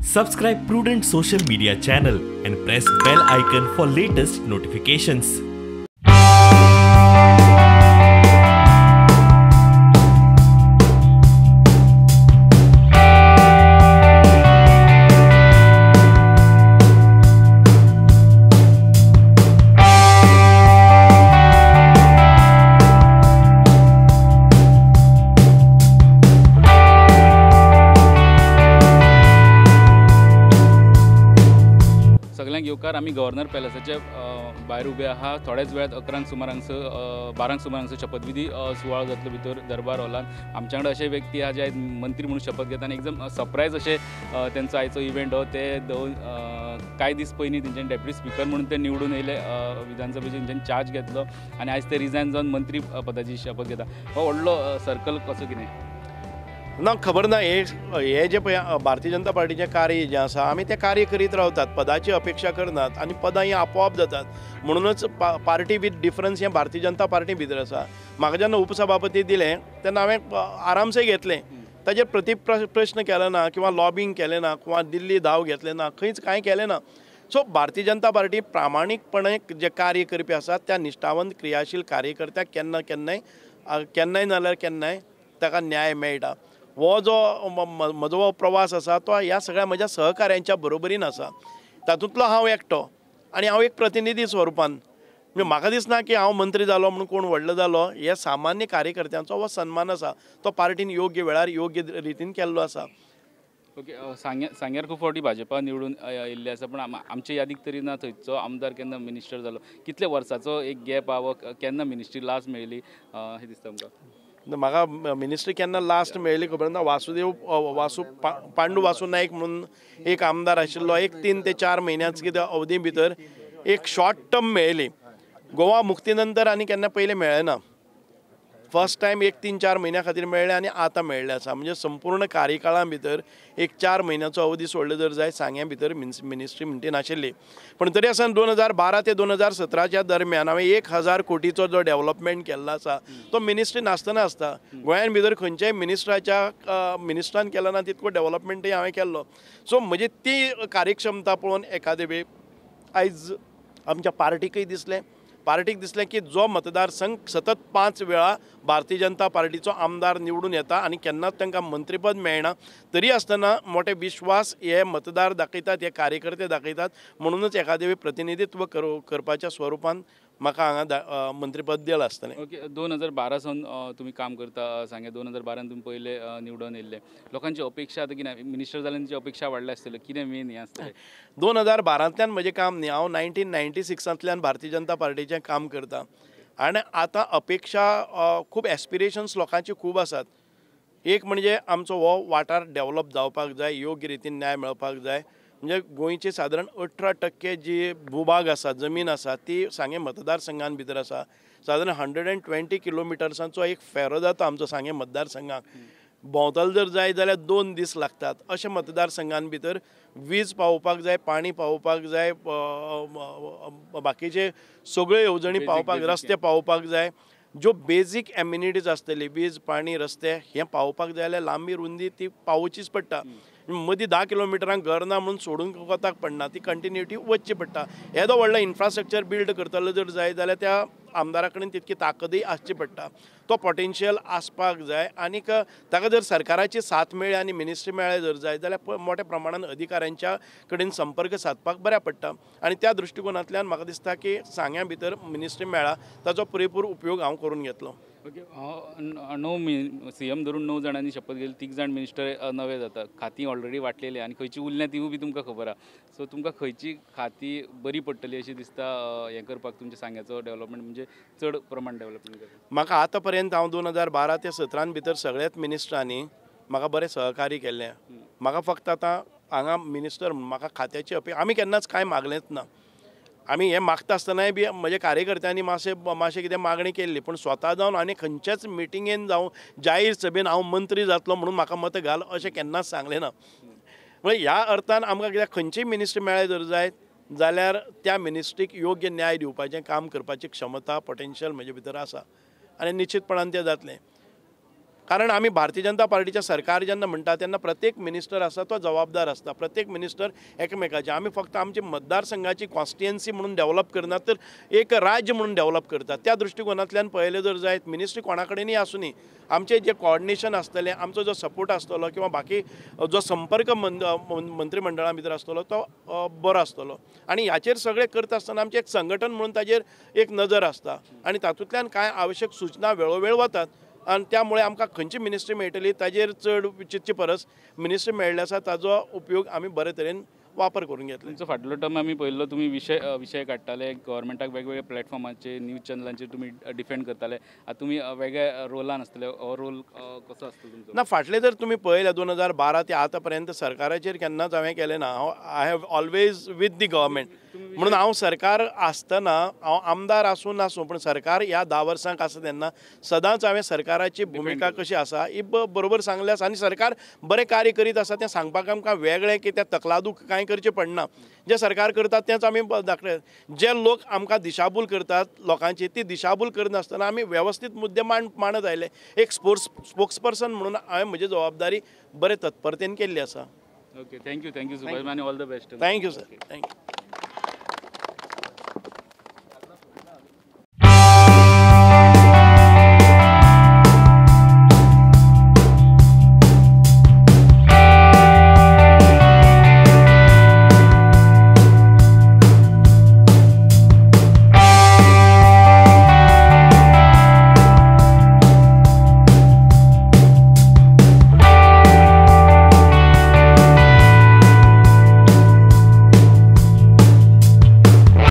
Subscribe Prudent Social Media channel and press bell icon for latest notifications. सगळ्यांक येवकार. आमी governor पॅलेसाचे भायर उबे आहा. थोड्याच वेळात 11 सुमार हांगसर 12 सुमार हांगसर शपथविधी सुवाळो जातलो भितर दरबार हॉलान. आमच्या वांगडा अशे व्यक्ती आहा जे आयज मंत्री म्हणून शपथ घेता आनी एकदम सरप्रायज अशें तेंचो आयचो इव्हेंट हो. ते दोन कांय दीस पयलीं तेंच्यांनी डेप्युटी स्पिकर म्हणून ते निवडून येयले विधानसभेचे, तेंच्यांनी चार्ज घेतलो आनी आयज ते रिजायन जावन मंत्री पदाची शपथ घेता. हो व्हडलो सर्कल कसो कितें ना खबर ना. हे जे पळय भारतीय जनता पार्टीचें कार्य जें आसा आमी तें कार्य करीत रावतात, पदाची अपेक्षा करनात आनी पदां हीं आपोआप जातात. म्हणूनच पार्टी विथ डिफरन्स हें भारतीय जनता पार्टी भितर आसा. म्हाका जेन्ना उपसभापती दिलें तेन्ना हांवें आरामसे घेतलें, ताजेर प्रति प्रश्न केलो ना किंवा लॉबींग केलें ना किंवा दिल्ली धांव घेतलें ना, खंयच कांय केलें ना. सो भारतीय जनता पार्टी प्रामाणीकपणे जे कार्य करपी आसात त्या निश्ठावंत क्रियाशील कार्यकर्त्याक केन्ना केन्नाय केन्नाय नाजाल्यार केन्नाय ताका न्याय मेळटा. हो जो म्हजो हो प्रवास आसा तो ह्या सगळ्या म्हज्या सहकाऱ्यांच्या बरोबरीन आसा. तातूंतलो हांव एकटो आनी हांव एक प्रतिनिधी स्वरुपान, म्हणजे म्हाका दिसना की हांव मंत्री जालो म्हणून कोण व्हडलो जालो. हे सामान्य कार्यकर्त्यांचो हो सन्मान आसा, तो पार्टीन योग्य वेळार योग्य रितीन केल्लो आसा. ओके, सांग्यार खूब फावटी भाजपा निवडून येयल्ले आसा, पूण आमचे यादीक तरी ना थंयचो आमदार केन्ना मिनिस्टर जालो. कितले वर्साचो एक गॅप आहा, केन्ना मिनिस्ट्री लास्ट मेळ्ळी हें दिसता आमकां? म्हाका मिनिस्ट्री केन्ना लास्ट मेळ्ळी खबर ना. वासुदेव वासू पांडू वासू नायक म्हणून एक आमदार आशिल्लो, एक 3 ते 4 म्हयन्याच कितें अवधी भितर एक शॉर्ट टर्म मेळ्ळी. गोवा मुक्ती नंतर आनी केन्ना पयलीं मेळ्ळें ना. फर्स्ट टायम एक 3-4 म्हयन्या खातीर मेळ्ळें आनी आतां मेळ्ळें आसा. म्हणजे संपूर्ण कार्यकाळा भितर एक 4 म्हयन्याचो अवधी सोडलो जर जाय सांग्या भितर मिनिस्ट्री म्हणटी नाशिल्ली. पूण तरी आसतना 2012 ते 2017च्या दरम्यान हांवें 1000 कोटीचो जो डेवलपमेंट केल्लो आसा तो मिनिस्ट्री नासतना आसता. गोंयान भितर खंयच्याय मिनिस्ट्राच्या मिनिस्ट्रान केलो ना तितको डेवलपमेंटय हांवें केल्लो. सो म्हजी ती कार्यक्षमता पळोवन एखादे वेळ आयज आमच्या पार्टीकय दिसलें, पार्टीक दिसलें की जो मतदारसंघ सतत 5 वेळा भारतीय जनता पार्टीचो आमदार निवडून येता आनी केन्नाच तांकां मंत्रीपद मेळना, तरी आसतना मोठे विश्वास हे मतदार दाखयतात, हे कार्यकर्ते दाखयतात. म्हणूनच एखादे वेळी प्रतिनिधित्व करपाच्या स्वरुपान म्हाका हांगा मंत्रीपद दिलां आसतलें. ओके, 2012 सावन तुमी काम करता सांगे. 2012 तुमी पयले निवडून येयल्ले. लोकांची अपेक्षा आतां कितें मिनिस्टर जाल्यार अपेक्षा वाडल्या आसतल्यो, कितें मेन हें आसतलें? 2012 म्हजें काम न्ही, हांव 1996 भारतीय जनता पार्टीचें काम करता आनी आतां अपेक्षा खूब, एस्पिरेशन्स लोकांची खूब आसात. एक म्हणजे आमचो हो वाठार डेवलप जावपाक जाय, योग्य रितीन न्याय मेळपाक जाय. म्हणजे गोंयची सादारण 18% जी भूभाग आसा, जमीन आसा ती सांगें मतदारसंघान भितर आसा. सादारण 120 किलोमिटर्सांचो एक फेरो जाता आमचो सांगें मतदारसंघाक. भोंवतलो जर जाय जाल्यार 2 दीस लागतात. अशें मतदारसंघान भितर वीज पावोवपाक जाय, पाणी पावोवपाक जाय, बाकीचे सगळ्यो येवजणी पावोवपाक, रस्ते पावोवपाक जाय. ज्यो बेजीक एम्युनिटीज आसतली, वीज, पाणी, रस्ते हें पावोवपाक जाय जाल्यार लांबी रुंदी ती पावोवचीच पडटा. मदीं 10 किलोमिटरांक घर ना म्हणून सोडून वताक पडना, ती कंटिन्युटी वचची पडटा. येदो व्हडलो इन्फ्रास्ट्रक्चर बिल्ड करतलो जर जाय जाल्यार त्या आमदारा कडेन तितकी ताकदय आसची पडटा, तो पोटेन्शियल आसपाक जाय. आनीक ताका जर सरकाराची साथ मेळ्ळी आनी मिनिस्ट्री मेळ्ळी जर जाय जाल्यार मोठ्या प्रमाणान अधिकाऱ्यांच्या कडेन संपर्क सादपाक बऱ्याक पडटा. आनी त्या दृश्टिकोनांतल्यान म्हाका दिसता की सांग्या भितर मिनिस्ट्री मेळ्ळा ताचो पुरेपूर उपयोग हांव करून घेतलो. ओके, 9 सीएम धरून 9 जाणांनी शपथ घेतली, 3 जाण मिनिस्टर नवे जाता. खातीं ऑलरेडी वांटलेली आनी खंयची उरल्या तिवूय बी तुमकां खबर आहा. सो तुमकां खंयची खाती बरी पडटली अशी दिसता हें करपाक तुमच्या सांग्याचो डेवलपमेंट, म्हणजे चड प्रमाण डेवलपमेंट करपाक? म्हाका आतां पर्यंत हांव 2012 ते 17 भितर सगळ्याच मिनिस्टरांनी म्हाका बरें सहकार्य केल्लें. म्हाका फक्त आतां हांगा मिनिस्टर म्हाका खात्याची अपेक्षा, आमी केन्नाच कांय मागलेंच ना. आमी हें मागता आसतनाय बी म्हज्या कार्यकर्त्यांनी मातशें मातशें कितें मागणी केल्ली, पूण स्वता जावन आनी खंयच्याच मिटिंगेन जावं जाहीर सभेन हांव मंत्री जातलो म्हणून म्हाका मत घाल अशें केन्नाच सांगलें ना. म्हणजे ह्या अर्थान आमकां कित्याक खंयचीय मिनिस्ट्री मेळ्ळें जर जायत जाल्यार त्या मिनिस्ट्रीक योग्य न्याय दिवपाचें काम करपाची क्षमता, पोटेन्शियल म्हजे भितर आसा आनी निश्चितपणान तें जातलें. कारण आमी भारतीय जनता पार्टीचें सरकार जेन्ना म्हणटा तेन्ना प्रत्येक मिनिस्टर आसा तो जबाबदार आसता, प्रत्येक मिनिस्टर एकामेकाचे। आमी फक्त आमचे मतदारसंघाची कॉन्स्टिट्युएन्सी म्हणून डेव्हलप करना तर एक राज्य म्हणून डेव्हलप करतात। त्या दृश्टिकोनांतल्यान पळयलें जर जायत मिनिस्ट्री कोणा कडेनय आसूनी आमचें जें कोऑर्डिनेशन आसतलें, आमचो जो सपोर्ट आसतलो किंवा बाकी जो संपर्क मंत्रिमंडळा भितर आसतलो तो बरो आसतलो। आनी हाचेर सगळें करता आसतना आमचें एक संघटन म्हणून ताजेर एक नजर आसता आनी तातूंतल्यान कांय आवश्यक सूचना वेळोवेळ वतात आनी त्यामुळे आमकां खंयची मिनिस्ट्री मेळटली ताजेर चड चिंतचे परस मिनिस्ट्री मेळ्ळी आसा ताजो उपयोग आमी बरे तरेन वापर करून घेतले। तुमचो फाटलो टर्म आमी पळयल्लो, तुमी विशय काडटाले, गव्हर्मेंटाक वेगवेगळ्या प्लॅटफॉर्माचेर न्यूज चॅनलांचेर तुमी डिफेंड करताले, आतां तुमी वेगळ्या रोलान आसतले, हो रोल कसो आसतलो तुमचो? ना, फाटले जर तुमी पळयलें 2012 ते आतां पर्यंत सरकाराचेर केन्नाच हांवें केलें ना। हांव I have always with the government म्हणून हांव सरकार आसतना हांव आमदार आसूं नासूं पूण सरकार ह्या 10 वर्सांक आसा तेन्ना सदांच हांवें सरकाराची भुमिका कशी आसा ही बरोबर सांगली आसा आनी सरकार बरें कार्य करीत आसा तें सांगपाक आमकां वेगळें कितें तकलादूक कांय करचें पडना। जें सरकार करता तेंच आमी दाखयतात। जे लोक आमकां दिशाभूल करतात लोकांची ती दिशाभूल करनासतना आमी वेवस्थीत मुद्दे मांडत आयले। एक स्पोक्सपर्सन म्हणून हांवें म्हजी जबाबदारी बरे तत्परतेन केल्ली आसा। Okay, thank you Subhash आनी all the best. Thank you sir, thank you.